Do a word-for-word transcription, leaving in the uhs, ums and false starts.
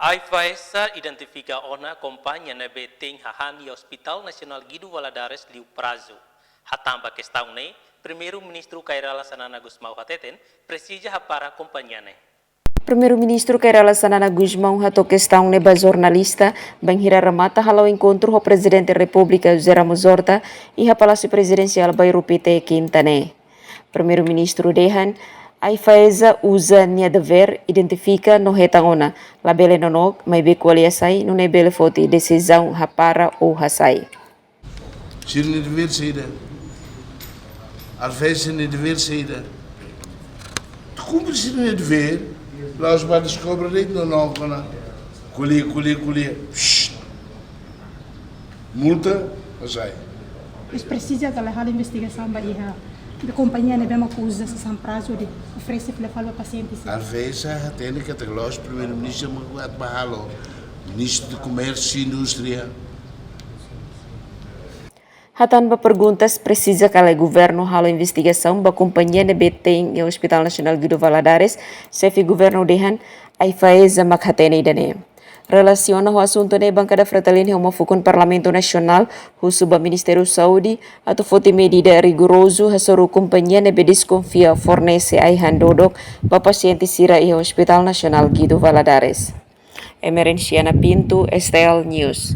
AIFAESA identifika ona kompañia ne'ebé tein hahán iha Hospital Nasionál Guido Valadares liu prazu. Hatán ba kestaun ne'e, Primeiru-Ministru Kay Rala Xanana Gusmão hateten, presiza hapara kompañia ne'e. Primeiru-Ministru Kay Rala Xanana Gusmão hato'o kestaun ne'e ba jornalista, bainhira remata hala'o enkontru ho Prezidente Repúblika José Ramos Horta iha Palásiu Prezidensiál Bairru Pité, Kinta ne'e. Primeiru-Ministru dehan, AIFAESA uza nia devér, identifika no hetan ona, labele nonook, maibé ko'alia sai, nune'e bele foti desizaun hapara ou hasai. Sira-nia devér saida? AIFAESA nia devér saida? Atu kumpre sira-nia devér, la'ós ba deskobre de'it no no kona. Ko'alia, ko'alia, ko'alia. Psst. Multa, hasai. Mas presiza kala halo investigasaun ba iha, ba kompañia ne'ebé mak uza sasán prazu hodi oferese fila fali ba pasiente sira. AIFAESA hatene katak la'ós Primeiru-Ministru mak atu ba halo. Ministru Komérsiu i Indústria. Hatán ba perguntas presiza kala governu halo investigasaun ba kompañia ne'ebé tein iha Hospital Nasionál Guido Valadares, xefe governu dehan, AIFAESA mak hatene ida-ne'e. Relasiona ho asuntu ne'e, Bankada Fretilin iha uma fukun Parlamentu Nasionál husu ba Ministériu Saúde atu foti medida rigorozu hasoru kompañia ne'ebé deskonfia fornese ai-han dodok ba pasiente sira iha Hospital Nasionál Guido Valadares. Emerenciana Pinto, S T L News.